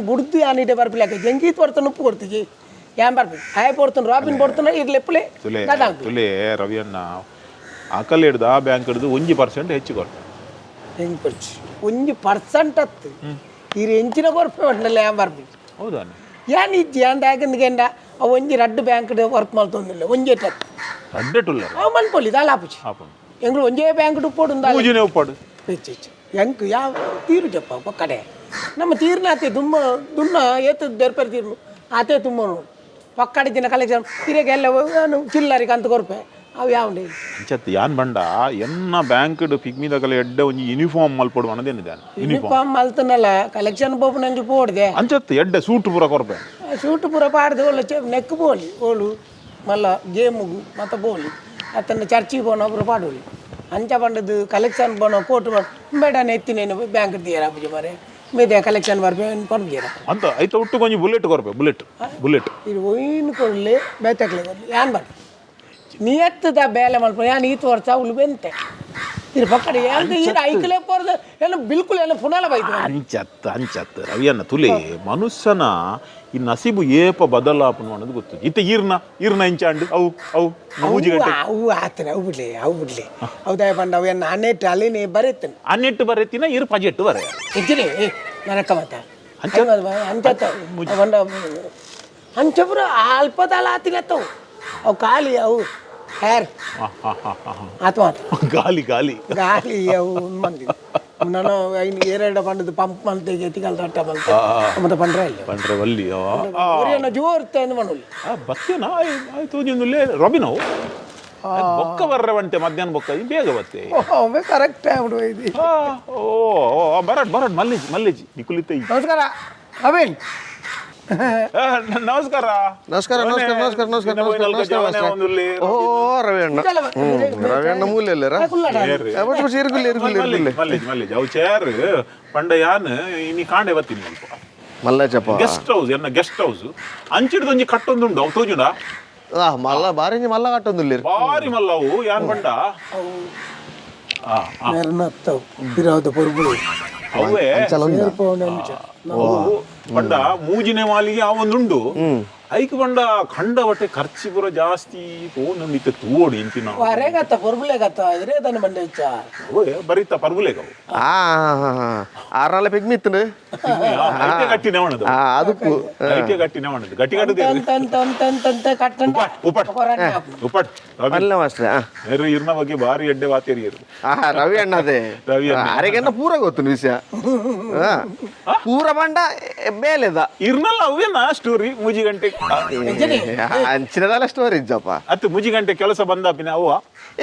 ಬುಡ್ದು ಯಾನ್ ಇಡೆ ಬರ್ಪಿಲಾಕ ಎಂಕ್ ಈತ್ ವರ್ಷ ನುಪ್ಪು ಕೊಡ್ತಿಜಿ ಯಾನ್ ಬರ್ಪಿ ಆಯ ಪೊರ್ತುನು ರಾಬಿನ್ ಪೊರ್ತುನ ಇರ್ಲೆಪ್ಪುಲೆ. ತುಲೆ. ದಾದಾಂಕು. ತುಲೆ ರವಿಯನ್ನ ಅಕಲ್ ಹಿಡ್ದು ಆ ಬ್ಯಾಂಕ್ ಹಿಡ್ದು 1% ಹೆಚ್ಚು ಕೊಡ್ತ. ಹೆಂಗೆ ಕೊಡ್ಚಿ 1% ಹತ್ತು ಇರು ಎಂಚಿನ ಕೊರ್ಪೆ ಉಂಟಲ್ಲ ಯಾನ್ ಬರ್ಪಿ. ಹೌದಾನೆ. ಯಾನ್ ಇಜ್ಜಿ ಯಾನ್ ದಾಯಕಿಂದಿಗೆ ಅವು ಒಂಜಿ ರಡ್ಡು ಬ್ಯಾಂಕ್ ವರ್ಕ್ ಮಲ್ತೊಂದಿಲ್ಲ ಒಂಜಿ ಟತ್. ಅಡ್ಡೆ ಟುಲ್ಲ. ಅವು ಮನ್ಪೊಲಿ ದಾಲ ಆಪುಜಿ. ಆಪುಂಡು. ಎಂಗ್ಳು ಒಂಜೇ ಬ್ಯಾಂಕ್ ಉಪ್ಪೊಡು. ಪೂಜೆನೆ ಉಪ್ಪಾಡು. ಹೆಚ್ಚು ಹೆಚ್ಚು ಎಂಕ್ ಯಾವ ತೀರು ಜಪ್ಪ ಪಕ್ಕಡೆ ನಮ್ಮ ತೀರ್ನಾತೆ ದುಮ್ಮ ದುನ್ನ ಏತು ದರ್ಪರ್ ತೀರ್ನು ಆತೆ ತುಂಬ ನೋಡು ಪಕ್ಕಡೆ ದಿನ ಕಲೆಕ್ಷನ್ ತಿರುಗಿ ಎಲ್ಲ ನಾನು ಚಿಲ್ಲರಿಗೆ ಅಂತ ಕೊರ್ಪೆ ಅವು ಯಾವ. ಅಂಚತ್ ಯಾನ್ ಬಂಡ ಎನ್ನ ಬ್ಯಾಂಕ್ ಪಿಗ್ಮಿದಕಲೆ ಎಡ್ಡೆ ಒಂಜಿ ಯೂನಿಫಾರ್ಮ್ ಮಲ್ಪೊಡು ಅನ್ನೋದೇನಿದೆ ಯೂನಿಫಾರ್ಮ್. ಯೂನಿಫಾರ್ಮ್ ಮಲ್ತನಲ್ಲ ಕಲೆಕ್ಷನ್ ಪೋಪು ನಂಗೆ ಪೋಡ್ದೆ. ಅಂಚತ್ ಎಡ್ಡೆ ಸೂಟ್ ಪೂರ ಕೊರ್ಪೆ. ಸೂಟು ಪೂರ ಪಾಡ್ದು ಒಳ್ಳೆ ಚೆ ನೆಕ್ ಬೋಲಿ ಓಳು ಮಲ್ಲ ಗೇಮುಗು ಮತ್ತು ಬೋಲಿ ಅತ್ತನ್ನ ಚರ್ಚಿಗೆ ಪೋನ ಪೂರ ಪಾಡೋಲಿ ಅಂಚ ಪಂಡದು ಕಲೆಕ್ಷನ್ ಪೋನ ಕೋಟು ಬೇಡನೆ ಎತ್ತಿನೇನು ಬ್ಯಾಂಕ್ ತೀರ ಪೂಜೆ ಮಾರೆ ಮೇದೆ ಕಲೆಕ್ಷನ್ ಬರ್ಪೆ ಪನ್ಪುಜೇರ. ಅಂತ ಐತ ಒಟ್ಟು ಕೊಂಚ ಬುಲೆಟ್ ಕೊರ್ಪೆ, ಬುಲೆಟ್ ಬುಲೆಟ್. ಇದು ಒಯ್ನು ಕೊಡಲಿ ಬೇತಕ್ಲೆ ಕೊಡ್ಲಿ ಯಾನ್ ಬರ್ಪೆ ನಿಯತ್ತದ ಬೇಲೆ ಮಲ್ಪ ಯಾನ್ ಈತ್ ವರ್ಷ ಅವಳು ಬೆಂತೆ ಇದು ಪಕ್ಕಡೆ ಯಾನ್ ಈರ ಐಕಲೆ ಪೋರ್ದು ಏನು ಬಿಲ್ಕುಲ್ ಏನು ಪುನಲ ಬೈತು. ಅಂಚತ್ ಅಂಚತ್ ರವಿಯನ್ನ ತುಲೆ ಮನುಷ್ಯನ ಈ ನಸೀಬು ಏಪ ಬದಲಾಪನು ಅನ್ನೋದು ಗೊತ್ತು. ಇತ್ತ ಈರ್ನ ಈರ್ನ ಇಂಚಾಂಡು ಅವು ಅವು ಮೂಜಿಗಂಟೆ. ಅವು ಆತನ ಅವು ಬಿಡ್ಲಿ ಅವು ಬಿಡ್ಲಿ ಅವು ಪಂಡ ಅವು ಏನು ಅನ್ನೆಟ್ಟು ಅಲ್ಲಿನೇ ಬರೀತಾನೆ. ಅನ್ನೆಟ್ಟು ಬರೆತಿನ ಇರ್ ಪಜೆಟ್ಟು ಬರೆ. ಇಜ್ಜಿರಿ ನನಕ್ಕ ಮತ್ತ ಅಂಚ ಪಂಡ ಅಂಚಪುರ ಅಲ್ಪದಾಲ ಆತಿನತ್ತವು ಅವು ಖಾಲಿ ಅವು ಹೇರ್ ಆತು ಮಾತ್ರ. ಗಾಲಿ ಗಾಲಿ. ಗಾಲಿ ಅವು ಮಂದಿ ನಾನು ಐನು ಏರೆರಡು ಪಂಡದು ಪಂಪ್ ಮಲ್ತೆ ಎತ್ತಿಗಲ್ ತಟ್ಟ ಮಲ್ತೆ ಮತ್ತೆ ಪಂಡ್ರೆ ಇಲ್ಲ. ಪಂಡ್ರೆ ವಲ್ಲಿ. ಒರಿಯನ್ನ ಜೋರ್ ತಂದು ಮಣ್ಣುಲ್ಲಿ. ಬತ್ತೇನಾ ಆಯ್ತು ಒಂದೊಂದು ರೊಬಿನ್ ಅವು ಬೊಕ್ಕ ಬರ್ರೆ ಬಂತೆ ಮಧ್ಯಾಹ್ನ ಬೊಕ್ಕ ಈ ಬೇಗ ಬತ್ತೆ. ಒಮ್ಮೆ ಕರೆಕ್ಟ್ ಆಗ್ಬಿಡು ಇದು. ಓ ಓ, ಬರಡ್ ಬರಡ್ ಮಲ್ಲೇಜಿ ಮಲ್ಲೇಜಿ ನಿಕುಲಿತ. ನಮಸ್ಕಾರ ಅವೇನ್ ನಮಸ್ಕಾರ. ನಮಸ್ಕಾರ, ನಮಸ್ಕಾರ, ನಮಸ್ಕಾರ, ನಮಸ್ಕಾರ, ನಮಸ್ಕಾರ, ನಮಸ್ಕಾರ, ನಮಸ್ಕಾರ. ಓ, ರವಿ ಅಣ್ಣ. ರವಿ ಅಣ್ಣ ಮೂಲೆ ಅಲ್ಲೇರಾ? But but ಇರ್ಗುಲ್ಲೆ, ಇರ್ಗುಲ್ಲೆ, ಇರ್ಗುಲ್ಲೆ. ಮಲ್ಲೇಜ್ ಮಲ್ಲೇಜ್ ಅವು ಚೇರ್ ಪಂಡ ಯಾನ್ ಇನಿ ಕಾಂಡೆ ಬತ್ತೀನಿ ಅಲ್ಪ. ಮಲ್ಲಚಪ್ಪ. ಗೆಸ್ಟ್ ಹೌಸ್, ಎನ್ನ ಗೆಸ್ಟ್ ಹೌಸ್ ಅಂಚಿಡ್ದೊಂಜಿ ಕಟ್ಟೊಂದುಂಡು, ಅವು ತೋಜುಂಡ? ಆ ಮಲ್ಲ ಬಾರಿಂಜಿ ಮಲ್ಲ ಕಟ್ಟೊಂದುಲ್ಲೇರು. ಬಾರಿ ಮಲ್ಲ ಅವು. ಯಾನ್ ಪಂಡ ಆ, ಆ, ಮೆರ್ನತ್ತವು ಬಿರಾವದ ಪೊರ್ಬುಳು. ಅವೇ. ಅಂಚಲ ಉಂಡ. ಅವು ಪಂಡ ಮೂಜಿನೆ ಮಾಲಿಗೆ ಆ ಒಂದುಂಡು. ಐಕ್ ಪಂಡ ಖಂಡ ಬಟ್ಟೆ ಖರ್ಚಿ ಪೂರ ಜಾಸ್ತಿ ಪೋನ್ ಇತ್ತೆ ತೂವೋಡು ಇಂಚಿನ. ಅರೇಗತ್ತ ಪೊರ್ಬುಲೆಗತ್ತ ಇರೇ ತನ್ನ ಬಂಡೆ ಹೆಚ್ಚ. ಅವೇ ಬರೀತ ಪರ್ಬುಲೇಗವು. ಆ ಆರ್ನಾಲ ಪಿಗ್ಮಿ ಇತ್ತು. ಐತೆ ಗಟ್ಟಿನೇ ಅವನದು. ಆ ಅದಕ್ಕೂ. ಐತೆ ಗಟ್ಟಿನೇ ಅವನದು, ಗಟ್ಟಿ ಕಟ್ಟುದೇ. ಅಂತ ಅಂತ ಅಂತ ಅಂತ ಅಂತ ಕಟ್ಟಂಡ. ಉಪಾಟ್ ಉಪಾಟ್ ಉಪಾಟ್ ರವಿ. ಮಲ್ಲ ಮಾಸ್ಟ್ರೆ. ಎರು ಇರ್ನ ಬಗ್ಗೆ ಭಾರಿ ಎಡ್ಡೆ ವಾತೇರಿಯರು. ಆ ರವಿ ಅಣ್ಣ ಅದೇ. ರವಿ ಅಣ್ಣ. ಅರೆಗೆನ್ನ ಪೂರ ಗೊತ್ತು ವಿಷಯ. ಆ, ಪೂರ ಬಂಡ ಬೇಲೆದ. ಇರ್ನಲ್ಲ ಅವೇನಾ ಸ್ಟೋರಿ ಮೂಜಿ ಗಂಟೆ? ಅಂಚಿನದಲ್ಲ ಸ್ಟೋರಿ ಇಜ್ಜಪ್ಪ. ಅತ್ತು ಮೂಜಿ ಗಂಟೆ ಕೆಲಸ ಬಂದಾಪಿನ ಅವ್ವ.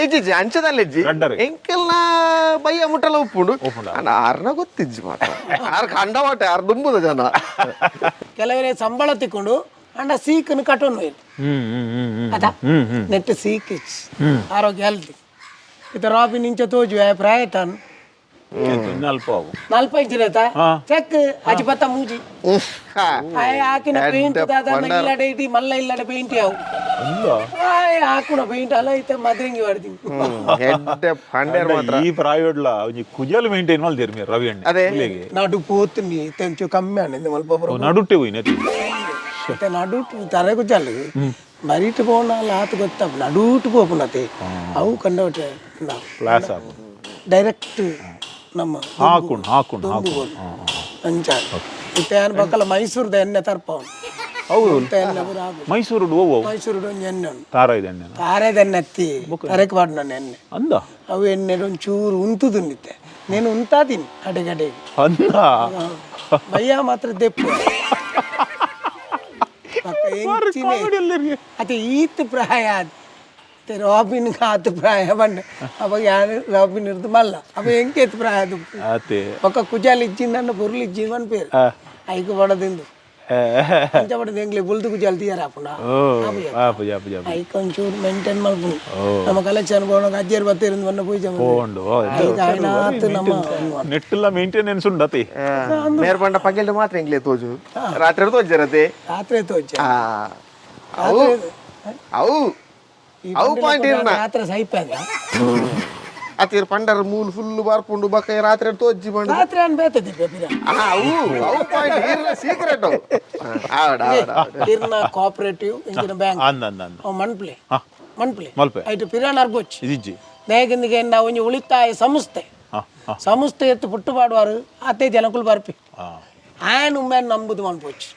ಇಜ್ಜಿ, ಅಂಚದಲ್ಲ ಇಜ್ಜಿ. ರಡ್ಡರೆ. ಎಂಕೆಲ್ಲ ಬಯ್ಯ ಮುಟ್ಟಲ ಉಪ್ಪುಂಡು. ಉಪ್ಪುಂಡ? ಅಣ್ಣ ಆರ್ನ ಗೊತ್ತಿಜ್ಜಿ ಮಾತ್ರ. ಆರ್ ಕಂಡ ಮಾಟೆ ಆರ್ ದುಂಬುದ ಜನ. ಕೆಲವರೇ ಸಂಬಳ ತಿಕ್ಕೊಂಡು ಅಂಡ ಸೀಕನ್ನು ಕಟ್ಟೊಂದು ಅದ ನೆಟ್ ಸೀಕ್ ಇಚ್ ಆರೋಗ್ಯ ಹೆಲ್ತಿ. ಇತ ರಾಬಿನ್ ಇಂಚ ತೋಜು ಪ್ರಾಯ ತಾನು. ಅಲ್ಪ ಅವು. ನಲ್ಪೈದು ಆಯ್ತಾ? ಚೆಕ್ ಅಜಿ ಪತ್ತ ಮೂಜಿ. ಆಯ್ ಹಾಕಿನ ಪೇಂಟ್ ದಾದ ಇಲ್ಲಡೆ ಇಡಿ ಮಲ್ಲ ಇಲ್ಲಡೆ ಪೇಂಟ್ ಯಾವು. ಆಯ್ ಹಾಕುನ ಪೇಂಟ್ ಅಲ್ಲ ಇತ್ತ ಮದ್ರಿಂಗಿ ಮಾಡ್ತೀನಿ. ಹೆಡ್ಡೆ ಪಂಡ್ಯರ್ ಮಾತ್ರ. ಈ ಪ್ರಾಯೋಡ್ಲ ಒಂಜಿ ಕುಜಲ್ ಮೇಂಟೈನ್ ಮಲ್ದೇರ್ ಮೇರ್ ರವಿ ಅಣ್ಣ. ಅದೇ. ಇಲ್ಲೆಗೆ. ನಡು ಪೋತೀನಿ ತೆಂಚು ಕಮ್ಮಿ ಆಂಡ್ ಮಲ್ಪ. ಅವು ನಡುಟ್ಟೆ ಹೋಯ್ನ. ಇತ್ತೆ ನಡುಟು ತಲೆ ಕುಜಲ್ ಬರೀಟ್ ಪೋಣ ಆತು ಗೊತ್ತ ನಡುಟು ಪೋಪುನತೆ ಅವು ಕಂಡವಟೆ. ಪ್ಲಾಸ್ ಆಪು. ಡೈರೆಕ್ಟ್ ನಮ್ಮ ಹಾಕುಣ್ ಹಾಕುಣ್ ಹಾಕುಣ್. ಅಂಚ ಇತ್ತೆ ಯಾನ್ ಬಕ್ಕಲ ಮೈಸೂರ್ದ ಎಣ್ಣೆ ತರ್ಪವನು. ಹೌದು. ಇತ್ತೆ ಎಣ್ಣೆ ಪೂರ ಆಪುಂಡು. ಮೈಸೂರು ಓವು? ಮೈಸೂರುಡು ಒಂಜಿ ಎಣ್ಣೆ ಉಂಡು. ತಾರ ಇದೆ ಎಣ್ಣೆನ? ತಾರೆದ ಎಣ್ಣೆ ಅತ್ತಿ, ತರೆಕ್ ಪಾಡ್ನ ಎಣ್ಣೆ. ಅಂದ. ಅವು ಎಣ್ಣೆ ಒಂಚೂರು ಉಂತುದುಂಡಿತ್ತೆ, నేను ಉಂತಾದೀನಿ ಅಡೆಗಡೆಗೆ. ಅಂದ. ಭಯ ಮಾತ್ರ ದೆಪ್ಪು ಬೊಕ್ಕ ಎಂಚಿನೆ. ಅತೆ ಈತ್ ಪ್ರಾಯ ಅತ್ತೆ ರಾಬಿನ್ ಆತ್ ಪ್ರಾಯ ಬಂಡ ಅವಾಗ ಯಾರು ರಾಬಿನ್ ಇರ್ದು ಮಲ್ಲ ಅವ ಎಂಕೇತ್ ಪ್ರಾಯ ಅದು. ಅತೆ. ಬೊಕ್ಕ ಕುಜಾಲ್ ಇಜ್ಜಿಂದ ಪೊರ್ಲು ಇಜ್ಜಿಂದ ಪನ್ ಪೇರು ಐಕ್ ಬಡದಿಂದು ಅಂಚ ಬಡದು ಎಂಗ್ಲೆ ಬುಲ್ದು ಕುಜಾಲ್ తీಯರ ಆಪುಂಡ. ಓ ಆಪು ಜಾಪು ಜಾಪು. ಐಕ್ ಒಂಚೂರು ಮೇಂಟೈನ್ ಮಲ್ಪುಂಡು. ನಮ್ಮ ಕಲೆಕ್ಷನ್ ಬೋಣ ಅಜ್ಜೇರ್ ಬತ್ತಿರಿಂದ ಬನ್ನ ಪೂಜೆ. ಪೋಂಡು. ಐಕ್ ಆಯ್ನಾತ್ ನಮ್ಮ ನೆಟ್ಟೆಲ್ಲ ಮೇಂಟೆನೆನ್ಸ್ ಉಂಡತೆ. ಮೇರ್ ಬಂಡ ಪಗೆಲ್ಡ್ ಮಾತ್ರ ಎಂಗ್ಲೆ ತೋಜು, ರಾತ್ರಿ ತೋಜರತೆ. ರಾತ್ರಿ ತೋಚ. ಆ ಅವು ಅವು ಅವು ಪಾಯಿಂಟ್ ಇರ್ನ. ರಾತ್ರಿ ಸೈಪದ. ಅತಿರ್ ಪಂಡರ್ ಮೂಲ್ ಫುಲ್ ಬರ್ಪುಂಡು ಬಕ್ಕ ರಾತ್ರಿ ತೋಜ್ಜಿ ಬಂಡ. ರಾತ್ರಿ ಅನ್ ಬೇತದಿ ಪಿರ. ಆ, ಅವು ಅವು ಪಾಯಿಂಟ್ ಇರ್ನ ಸೀಕ್ರೆಟ್ ಅವು. ಆವಡ ಆವಡ ಆವಡ. ಇರ್ನ ಕೋಆಪರೇಟಿವ್ ಇಂಚಿನ ಬ್ಯಾಂಕ್. ಅಂದ ಅಂದ ಅಂದ. ಅವು ಮನ್ಪ್ಲೆ ಮನ್ಪ್ಲೆ. ಮಲ್ಪೆ. ಐಟು ಪಿರಾನ್ ಅರ್ಗೊಚ್ಚಿ. ಇದಿಜ್ಜಿ. ನೇಗಿಂದಿಗೆ ನಾವು ಒಂಜಿ ಉಳಿತಾಯ ಸಂಸ್ಥೆ. ಹಾ ಹಾ. ಸಂಸ್ಥೆ ಎತ್ತು ಪುಟ್ಟು ಪಾಡುವಾರು ಅತ್ತೆ ಜನಕುಲು ಬರ್ಪಿ. ಹಾ. ಆಯನ್ ಉಮ್ಮೇನ್ ನಂಬುದು ಮನ್ಪೊಚ್ಚಿ,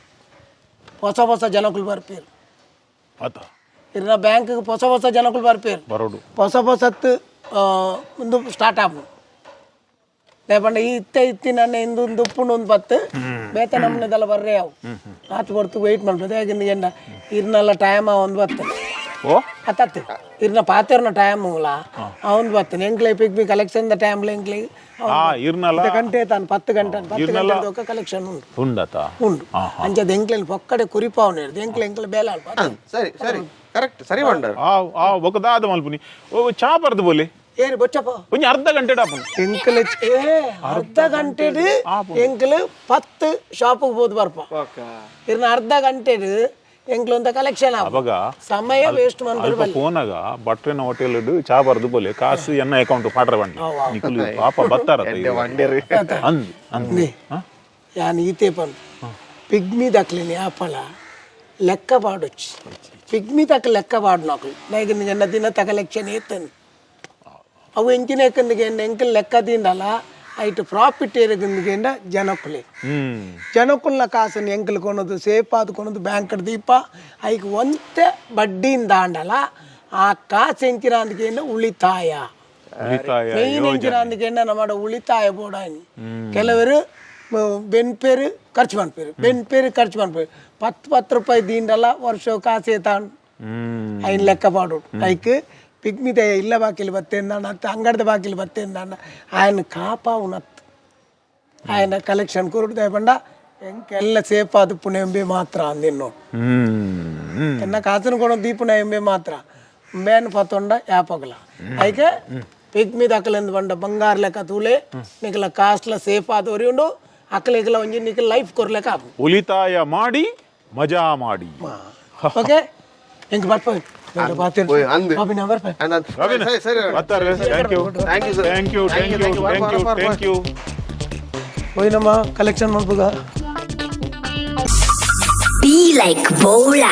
ಹೊಸ ಹೊಸ ಜನಕುಲು ಬರ್ಪೇರು. ಆತ. ಇರ್ನ ಬ್ಯಾಂಕ್ ಹೊಸ ಹೊಸ ಜನಕುಲು ಬರ್ಪೇರು. ಬರೋಡು. ಹೊಸ ಹೊಸತ್ತು ಒಂದು ಸ್ಟಾರ್ಟ್ ಆಪುಂಡು. ಲೇಪಂಡ ಈ ಇತ್ತೆ ಇತ್ತಿನ ಇಂದು ಒಂದು ಉಪ್ಪುಂಡು ಒಂದು ಪತ್ತು ಬೇತೆ ನಮ್ಮನೆದೆಲ್ಲ ಬರ್ರೆ ಅವು ಆತು ಹೊರ್ತು ವೆಯ್ಟ್ ಮಾಡ್ಬೋದು. ಯಾಕಿಂದ ಎಂಡ ಇರ್ನೆಲ್ಲ ಟೈಮ್ ಒಂದು ಬತ್ತು. ಓ. ಅತ್ತತ್ತು ಇರ್ನ ಪಾತೆರ್ನ ಟೈಮ್ ಮೂಲ ಅವನು ಬರ್ತೇನೆ ಎಂಕ್ಲೆ pygmy collection the time ಎಂಕ್ಲೆ. ಆ ಇರ್ನಲ್ಲ. ಗಂಟೆ ತಾನು 10 ಗಂಟೆ 10 ಗಂಟೆ ಕಲೆಕ್ಷನ್ ಉಂಟು. ಉಂಡತ. ಉಂಟು. ಅಂಚದ ಎಂಕ್ಲೆನ್ ಪೊಕ್ಕಡೆ ಕುರಿಪಾವನ ಇರ್ದು ಎಂಕ್ಲೆ ಎಂಕ್ಲೆ ಬೇಲೆ ಅಲ್ಪ. ಸರಿ ಸರಿ, ಕರೆಕ್ಟ್, ಸರಿ ಬಂಡರ್. ಆ ಆ ಬೊಕದಾದ ಮಲ್ಪುನಿ ಓ ಚಾ ಬರ್ದು ಬೋಲೆ. ಏರು ಬೊಚ್ಚಪ್ಪ. ಒಂಜಿ ಅರ್ಧ ಗಂಟೆ ಡಾಪುನು. ಎಂಕ್ಲೆ ಏ ಅರ್ಧ ಗಂಟೆಡ್ ಎಂಕ್ಲು 10 ಶಾಪಿಗೆ ಹೋದ್ ಬರ್ಪ. ಇರ್ನ ಅರ್ಧ ಗಂಟೆಡ್ ಎಂಕ್ಲು ಅಂತ ಕಲೆಕ್ಷನ್ ಆಪ. ಅವಾಗ ಸಮಯ ವೇಸ್ಟ್ ಮಾಡ್ತಾರೆ. ಅಲ್ಪ ಫೋನಾಗ ಬಟ್ರೆನ ಹೋಟೆಲ್ ಚಾ ಬರ್ದು ಬೋಲೆ, ಕಾಸು ಎನ್ನ ಅಕೌಂಟ್ ಪಾಟ್ರೆ ಬಂಡಿ ನಿಕುಲು ಪಾಪ ಬತ್ತಾರ. ಬಂಡೇರಿ. ಅಂದ್ ಅಂದ್ ಹಾ? ಯಾನ್ ಈತೆ ಪನ್ ಪಿಗ್ಮಿ ದಕ್ಲಿನಿ ಆಪಲ ಲೆಕ್ಕ ಪಾಡೊಚ್ಚಿ. ಪಿಗ್ಮಿ ತಕ್ಕ ಲೆಕ್ಕ ಪಾಡ್ನಕ್ಲು ನೈಕ್ ಎನ್ನ ದಿನ ಕಲೆಕ್ಷನ್ ಏತನ್ ಅವು ಎಂಚಿನ ಎಕ್ಕಂದಿಗೆ ಎಂಕಲ್ ಲೆಕ್ಕ ದಿಂಡಲ ಐಟ್ ಪ್ರಾಫಿಟ್ ಏರಗಂದಿಗೆ ಜನಕ್ಕುಲೆ. ಜನಕ್ಕುಲ್ನ ಕಾಸನ್ನು ಎಂಕಲ್ ಕೊನದು ಸೇಫ್ ಆದ್ ಕೊನದು ಬ್ಯಾಂಕ್ ದೀಪ ಐಕ್ ಒಂತೆ ಬಡ್ಡಿಯಿಂದ ಆಂಡಲ ಆ ಕಾಸು ಎಂಚಿನ ಅಂದಕ್ಕೆ ಉಳಿತಾಯ. ಉಳಿತಾಯ. മെയിൻ ಎಂಚಿನ ನಮ್ಮ ಉಳಿತಾಯ ಬೋಡಾನಿ. ಕೆಲವರು ಬೆನ್ಪೇರು ಖರ್ಚು ಮಾಡ್ಪೇರು, ಬೆನ್ಪೇರು ಖರ್ಚು ಮಾಡ್ಪೇರು. 10 10 ರೂಪಾಯಿ ದಿಂಡಲ ವರ್ಷ ಕಾಸೇ ತಾಂಡು. ಐನ್ ಲೆಕ್ಕ ಪಾಡು ಐಕ್ ಪಿಗ್ಮಿದ ಇಲ್ಲ ಬಾಕಿಲ್ ಬತ್ತೇಂದಾಣ ಅತ್ತ ಅಂಗಡ್ದ ಬಾಕಿಲ್ ಬತ್ತೇಂದಾಣ ಆಯನ ಕಾಪಾವುನತ್ತು ಆಯನ ಕಲೆಕ್ಷನ್ ಕೊರುಡು. ಪಂಡ ಎಂಕೆಲ್ಲ ಸೇಫ್ ಆದ್ ಪುಣೆಂಬೆ ಮಾತ್ರ ಅಂದಿನ್ನು. ಹ್ಮ್ ಎನ್ನ ಕಾಸನ ಕೊಡ ದೀಪುನ ಎಂಬೆ ಮಾತ್ರ ಮೇನ್ ಪತ್ತೊಂಡ ಯಾಪಗಲ ಐಕೆ ಪಿಗ್ಮಿ ದಕಲೆಂದು ಬಂಡ ಬಂಗಾರ ಲೆಕ್ಕ ತೂಲೆ ನಿಕಲ ಕಾಸ್ಟ್ಲ ಸೇಫ್ ಆದ್ ಒರಿಯುಂಡು ಅಕಲೆಗಲ ಒಂಜಿ ನಿಕಲ್ ಲೈಫ್ ಕೊರ್ಲೆಕ್ಕ ಆಪು. ಉಳಿತಾಯ ಮಾಡಿ ಮಜಾ ಮಾಡಿ. ಓಕೆ, ಎಂಕ್ ಬರ್ಪ. ಓಯ್, ಅಂದ್. ನಂಬರ್. ಅಂದ್ ಅಂದ್. ಸರಿ ಸರಿ. ಬರ್ತಾರೆ. Thank you. Thank you sir. Thank you, thank you, thank you, thank you. ಹೋಯ್ನಮ್ಮ, collection ಮಾಡ್ಬೋದ. Be like Bola.